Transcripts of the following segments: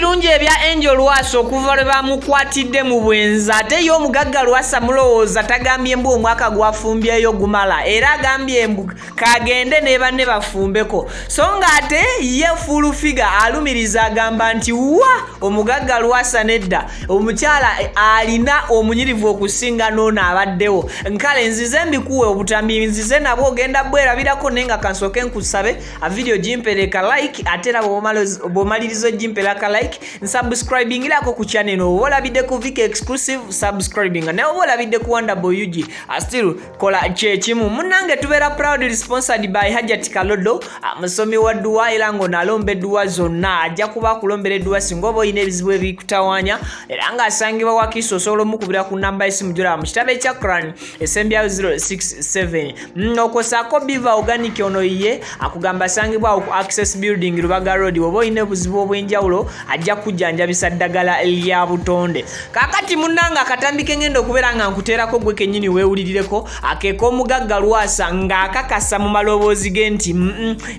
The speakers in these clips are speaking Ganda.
birungi ebya Angel Lwasa okuva lwe bamukwatidde mu bwenzi. Ate ye omugagga Lwasa mulowooza tagambye mbu omwaka gwafumbyeyo gumala, era agambye mbu kagende ne banne bafumbeko. So ng'ate ye Full Figure alumiriza agamba nti wa omugagga Lwasa nedda, omukyala alina omunyirivu okusinga n'ono abaddewo. Nkale nzize mbikuwe obutambi, nzize nabwo ogenda bwerabirako, naye nga kansooke nkusabe a video gimpereka like, ate era bw'omaliriza ogimperaka like, nsubscribingirako ku channel. Oba olabidde ku Vic Exclusive, subscribing, naye oba olabidde ku Wonderboy UG, still kola kyekimu. Munnange, tubeera proudly sponsored by Hajat Kalodo, musomi wa dduwa, era ng'ono alomba edduwa zonna. Ajja kuba akulombera edduwa singa oba olina ebizibu ebikutawaanya, era ng'asangibwa Wakiso. Osobola omukubira ku namba y'essimu gyolaba mu kitabo ekya Quran esembyayo 067. Okwosaako Biva Organic, ono ye akugamba asangibwa awo ku Access Building, Lubaga Road. Oba olina obuzibu obw'enjawulo, ajja kujjanjabisa ddagala lya butonde. Kaakati munnange, akatambi kengenda okubeera nga nkuteerako gwe kennyini weewulirireko akeeka omugagga Lwasa ng'akakasa mu maloboozi ge nti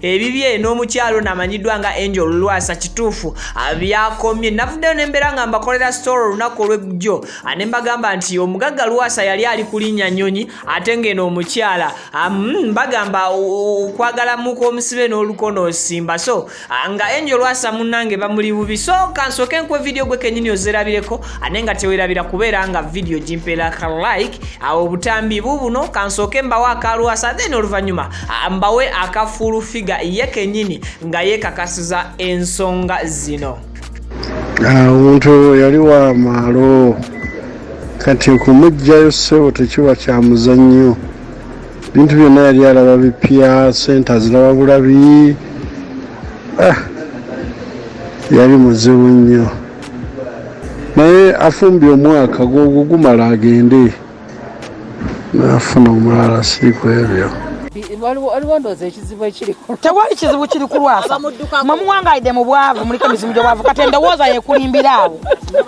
ebibye n'omukyalo naamanyiddwa nga Angel Lwasa kituufu byakomye. Navuddeyo ne mbeera nga mbakolera story olunaku olw'ejjo ne mbagamba nti omugagga Lwasa yali ali kulinnya nnyonyi, ate ng'eno omukyala mbagamba okwagala muka omusibe n'olukono osimba. So nga Angel Lwasa munnange bamuli bubi. So kansooke nkuwe video gwe kennyini ozerabireko, ate nga tewerabira kubeera nga video gimpeera ka like. Awo obutambi bubuno, kansooke mbawe aka Lwasa, then oluvannyuma mbawe aka Full Figure ye kennyini nga yeekakasiza ensonga zino. Omuntu yali wa maalo, kati okumuggyayo ssebo tekiba kya muzannyo. Bintu byonna yali alaba bipya, sente aziraba bulabi. Yali muzibu nnyo, naye afumbye omwaka gwogwo gumala, agende nafuna omulala. Siri ku ebyo. Waliwo ndowooza ekizibu ekiri ku Tewali kizibu kiri ku Lwasa. Mwe muwangalidde mu bwavu, muliko emizimu gy'obwavu. Kati endowooza yekulimbira awo,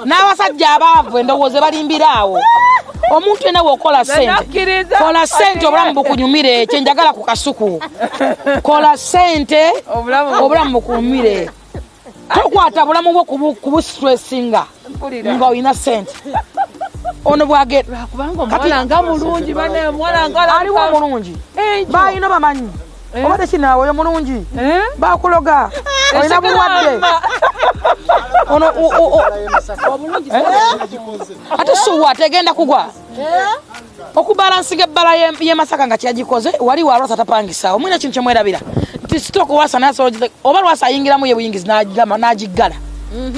n'abasajja abaavu endowooza ebalimbira awo. Omuntu yenna bw'okola sente, Nakkiriza. kola sente obulamu bukunyumire. Kyenjagala ku kasuku, kola sente Obulamu obulamu bukunyumire. Tokwata bulamu bwo kubustressinga Mpulira. nga olina sente. Ono bwagenda Kubanga omuwala nga mulungi bane, omuwala nga aliwo omulungi. Angel. Balina bamanyi obadde kinaawe oyo mulungi. Eh? Bakuloga, olina bulwadde. Ono Eh? Ate suwa tegenda kugwa okubalansinga ebbala y'e Masaka nga kyagikoze wali wa Lwasa tapangisaawo. Mulina kintu kyemwerabira nti stock Lwasa nasobola oba Lwasa ayingiramu ye buyingizi n'agiggala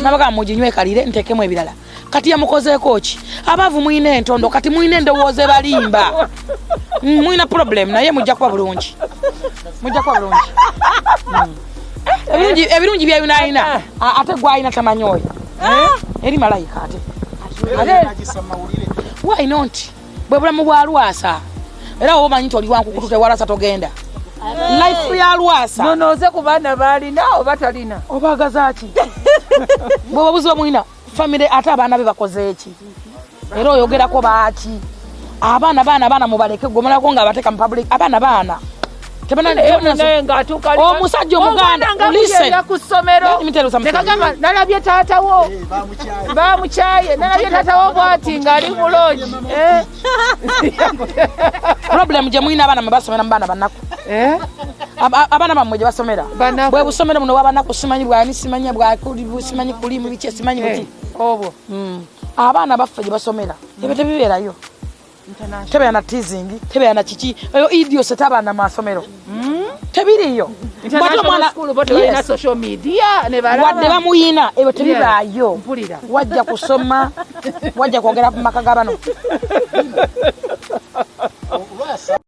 nabagamba muginywekalire nteekemu ebirala. Kati yamukozeeko ki? Abaavu mulina entondo, kati mulina endowooza ebalimba. Mulina problem, naye mujja kuba bulungi, mujja kuba bulungi. Ebirungi byebinalina ate gwalina tamanyi oyo eri malayika ate. Why not? Bwe bulamu bwa Lwasa. Era oba omanyi nti oli wankukutu, tewalasa togenda life ya Lwasa. Nonooze ku baana baalina oba talina. Obaagaza ki? Bwe buzibu mulina famire. Ate abaana be bakoze eki? Era oyogerako baaki? Abaana baana abaana mubaleke. Gwemalako nga abateeka mu public, abaana baana Naye ng'atuuka Omusajja Omuganda, Omwana nga listen. mugenda ku ssomero Let me tell you something. nekagamba nalabye taatawo bamukyaye, nalabye taatawo bwati ng'ali mu lodge. Eh? Problem gye mulina, abaana mwe basomera mu baana banaku. Eh? Abaana bammwe gye basomera Banaku. bwe busomero buno bwabanaku, simanyi bwani, simanyi bwakuli, simanyi kulimu biki, simanyi buki. Eh, obwo. Abaana baffe gye basomera ebyo tebibeerayo, tebeera na teasing, tebeera na kiki, eyo idiocy tabaana mu masomero tebiriyo. Bw'ate International school bo tebalina Yes. social media ne balaba. Wadde bamuyina, ebyo tebibaayo. Mpulira. Wajja kusoma, wajja kwogera ku maka ga bano. Lwasa.